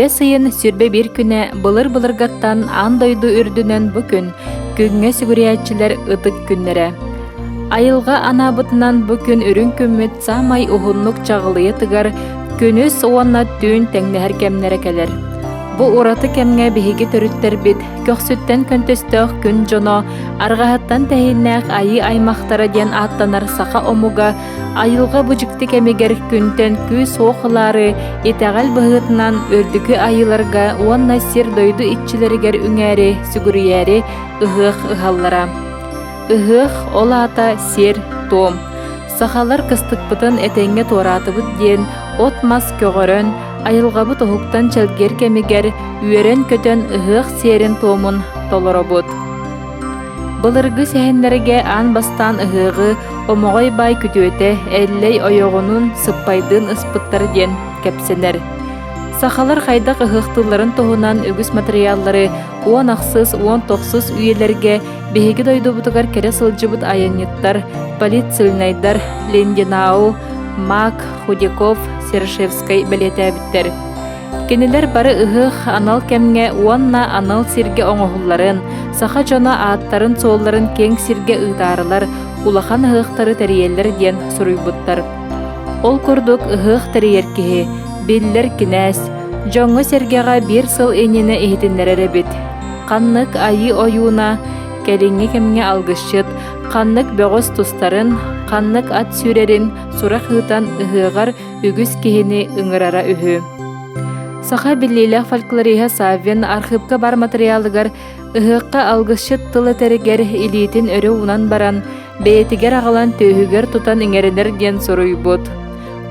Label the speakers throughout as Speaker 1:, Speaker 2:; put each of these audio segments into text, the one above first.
Speaker 1: Бэс ыйын 21 күнэ былыр-былыргаттан аан дойду үрдүнэн бу күн күҥҥэ сүгүрүйээччилэр ытык күннэрэ. Айылҕа анаабытынан бу күн үрүҥ күммүт саамай уһуннук чаҕылыйа тыгар күнүс уонна түүн тэҥнэһэр кэмнэрэ кэлэр. Бу ураты кэмҥэ биһиги төрүттэрбит көхсүттэн көнтөстөөх күн дьоно, арҕаһыттан тэһииннээх айыы аймахтара диэн ааттанар саха омуга айылҕа бу дьикти кэмигэр күнтэн күүс-уох ылаары итэҕэл быһыытынан үрдүкү айыыларга уонна сир-дойду иччилэригэр үҥээри, сүгүрүйээри ыһыах ыһаллара. Ыһыах ол аата сиэр-туом. Сахалар кыстыкпытын этэҥҥэ туораатыбыт диэн от-мас көҕөрөн, айылҕабыт уһуктан чэлгиэр кэмигэр үөрэн-көтөн ыһыах сиэрин-туомун толоробут. Былыргы сэһэннэргэ аан бастаан ыһыаҕы Омоҕой баай күтүөтэ Эллэй ойоҕунуун сыппайдыын ыспыттар диэн кэпсэнэр. Сахалар хайдах ыһыахтыылларын туһунан үгүс матырыйааллары 10 ахсыс, 19-ус үйэлэргэ биһиги дойдубутугар кэлэ сылдьыбыт айанньыттар, политсыльнайдар Линденау, Мак, Худяков, Серошевскай бэлиэтээбиттэр. Кинилэр бары ыһыах анал кэмҥэ уонна анал сиргэ оҥоһулларын, саха дьоно ааттарын-суолларын киэҥ сиргэ ыытаарылар, улахан ыһыахтары тэрийэллэр диэн суруйбуттар. Ол курдук ыһыах тэрийэр киһи, биллэр кинээс, дьоҥҥо-сэргэҕэ биир сыл иннинэ иһитиннэрэр эбит. Ханнык айыы ойууна, кэлиҥҥи кэмҥэ алгысчыт, ханнык бөҕөс тустарын, ханнык ат сүүрэрин сурах ыытан ыһыаҕар үгүс киһини ыҥырара үһү. Саха биллиилээх фольклориһа Саввин архыыпка бар матырыйаалыгар ыһыахха алгысчыт тыл этэригэр илиитин өрө уунан баран, бэйэтигэр аҕалан түөһүгэр тутан иҥэринэр диэн суруйбут.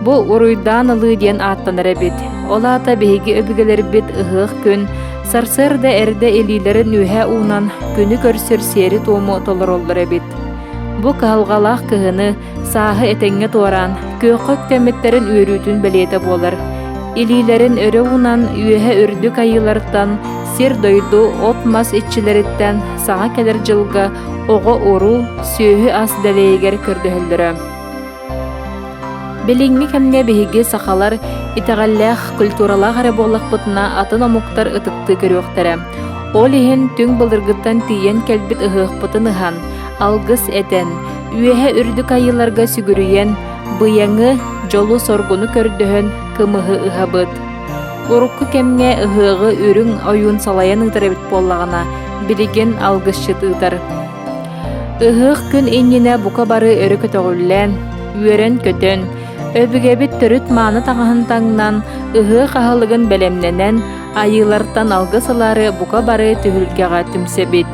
Speaker 1: Бу уруйдаан ылыы диэн ааттанар эбит. Ол аата биһиги өбүгэлэрбит ыһыах күн сарсыарда эрдэ илиилэрин үөһэ уунан күнү көрсөр сиэри-туому толороллор эбит. Бу кыһалҕалаах кыһыны сааһы этэҥҥэ туораан, күөххэ үктэммиттэрин үөрүүтүн бэлиэтэ буолар. Илиилэрин өрө уунан үөһэ үрдүк айыылартан, сир-дойду, от-мас иччилэриттэн саҥа кэлэр дьылга оҕо-уруу, сүөһү-ас дэлэйигэр көрдөһөллөрө. Билиҥҥи кэмҥэ биһиги сахалар итэҕэллээх, культуралаах эрэ буоллахпытына атын омуктар ытыктыы көрүөхтэрэ. Ол иһин түҥ былыргыттан тиийэн кэлбит ыһыахпытын ыһан, алгыс этэн, үөһэ үрдүк айыыларга сүгүрүйэн, быйаҥы, дьолу-соргуну көрдөһөн кымыһы ыһабыт. Урукку кэмҥэ ыһыаҕы үрүҥ ойуун салайан ыытар эбит буоллаҕына, билигин алгысчыт ыытар. Ыһыах күн иннинэ бука бары өрө көтөҕүллэн, үөрэн-көтөн, өбүгэбит төрүт мааны таҥаһын таҥнан, ыһыах аһылыгын бэлэмнэнэн, айыылартан алгыс ылаары бука бары түһүлгэҕэ түмсэбит.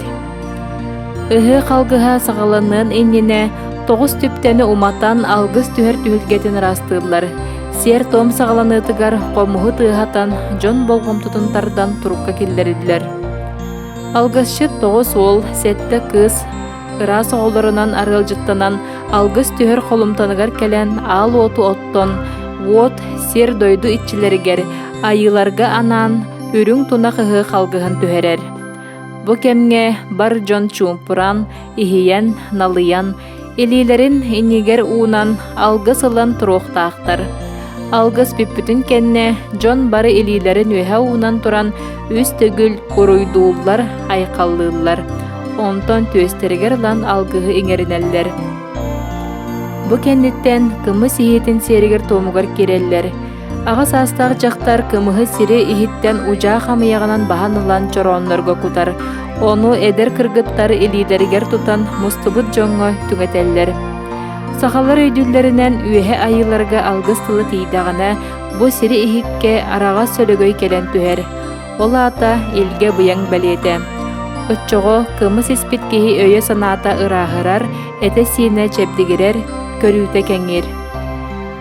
Speaker 1: Ыһыах алгыһа саҕаланыан иннинэ тоҕус түптэни уматан алгыс түһэр түһүлгэтин ыраастыыллар. Сиэр-туом саҕаланыытыгар хомуһу тыаһатан, дьон болҕомтотун тардан турукка киллэриллэр. Алгысчыт тоҕус уол, сэттэ кыыс ыраас оҕолорунан арыалдьыттанан алгыс түһэр холумтаныгар кэлэн аал уоту оттон, уот, сир-дойду иччилэригэр, айыыларга анаан үрүҥ тунах ыһыах алгыһын түһэрэр. Бу кэмҥэ бар дьон чуумпуран, иһийэн, налыйан, илиилэрин иннигэр уунан алгыс ылан туруохтаахтар. Алгыс бүппүтүн кэннэ дьон бары илиилэрин үөһэ уунан туран үс төгүл уруйдууллар, айхаллыыллар. Онтон түөстэригэр ылан алгыһы иҥэринэллэр. Бу кэнниттэн кымыс иһиитин сиэригэр-туомугар киирэллэр. Аҕа саастаах дьахтар кымыһы сири иһиттэн удьаа хамыйаҕынан баһан ылан чорооннорго кутар, ону эдэр кыргыттар илиилэригэр тутан мустубут дьоҥҥо түҥэтэллэр. Сахалар өйдүүллэринэн үөһэ айыыларга алгыс тыла тиийдэҕинэ, бу сири иһиккэ араҕас сөлөгөй кэлэн түһэр. Ол аата илгэ быйаҥ бэлиэтэ. Оччоҕо кымыс испит киһи өйө-санаата ырааһырар, этэ-сиинэ чэбдигирэр, көрүүтэ кэҥиир.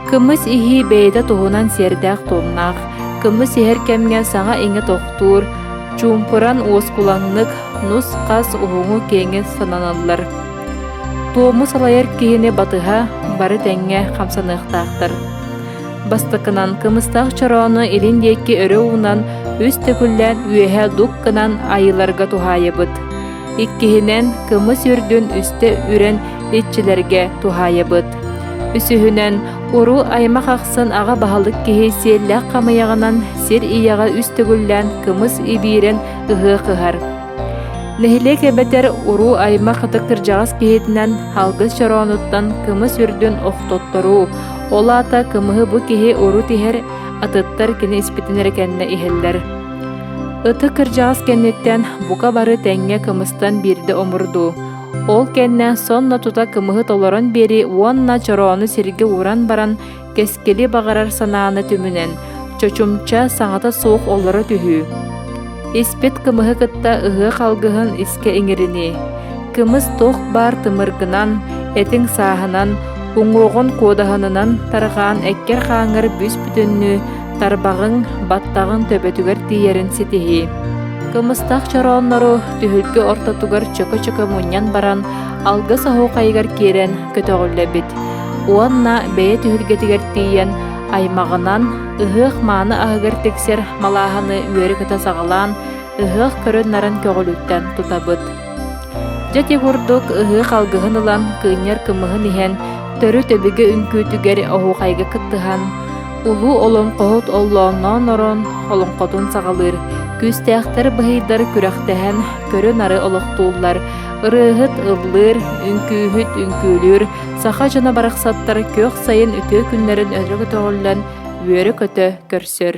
Speaker 1: Кымыс иһии бэйэтэ туһунан сиэрдээх-туомнаах, кымыс иһэр кэмҥэ саҥа-иҥэ тохтуур, чуумпуран уоскулаҥнык, нус-хас уһуҥу-киэҥи сананаллар. Туому салайар киһини батыһа бары тэҥҥэ хамсаныахтаахтар. Бастакынан кымыстаах чороону илин диэки өрө уунан үс төгүллээн үөһэ дук гынан айыыларга туһаайабыт. Иккиһинэн, кымыс үрдүн үстэ үрэн иччилэргэ туһаайабыт. Үсүһүнэн, Уруу аймах ахсын аҕа баһылык киһи сиэллээх хамыйаҕынан сир ийэҕэ үс төгүллээн кымыс ибиирэн ыһыах ыһар. Нэһилиэк эбэтэр уруу аймах ытык кырдьаҕас киһитинэн алгыс чороонуттан кымыс үрдүн охтотторуу, ол аата кымыһы бу киһи урут иһэр, атыттар кини испитин эрэ кэннэ иһэллэр. Ытык кырдьаҕас кэнниттэн бука бары тэҥҥэ кымыстан биирдэ омурдуу. Ол кэннэ сонно тута кымыһы толорон биэрии уонна чороону сиргэ ууран баран кэскили баҕарар санааны түмүнэн, чочумча саҥата суох олоро түһүү. Испит кымыһы кытта ыһыах алгыһын искэ иҥэринии. Кымыс туох баар тымыргынан, этиҥ сааһынан, уҥуоҕун куодаһынынан тарҕаан эккэр-хааҥҥар бүүс-бүтүннүү тарбаҕыҥ, баттаҕыҥ төбөтүгэр тиийэрин ситиһии. Кымыстаах чорооннору түһүлгэ ортотугар чөкө-чөкө мунньан баран, алгыс оһуохайыгар киирэн көтөҕүллэбит уонна бэйэ түһүлгэтигэр тиийэн аймаҕынан ыһыах мааны аһыгар тиксэр малааһыны үөрэ-көтө саҕалаан ыһыах көрөн-нарын көҕүлүттэн тутабыт. Дьэ ити курдук ыһыах алгыһын ылан кыынньар кымыһын иһэн төрүт өбүгэ үҥкүүтүгэр оһуохайга кыттыһан улуу олоҥхоһут оллоонноон орон олоҥхотун саҕалыыр, күүстээхтэр быһыйдар күрэхтэһэн көрү-нары олохтууллар, ырыаһыт ыллыыр, үҥкүүһүт үҥкүүлүүр, саха дьоно барахсаттар күөх сайын үтүө күннэрин өрө көтөҕүллэн үөрэ-көтө көрсөр.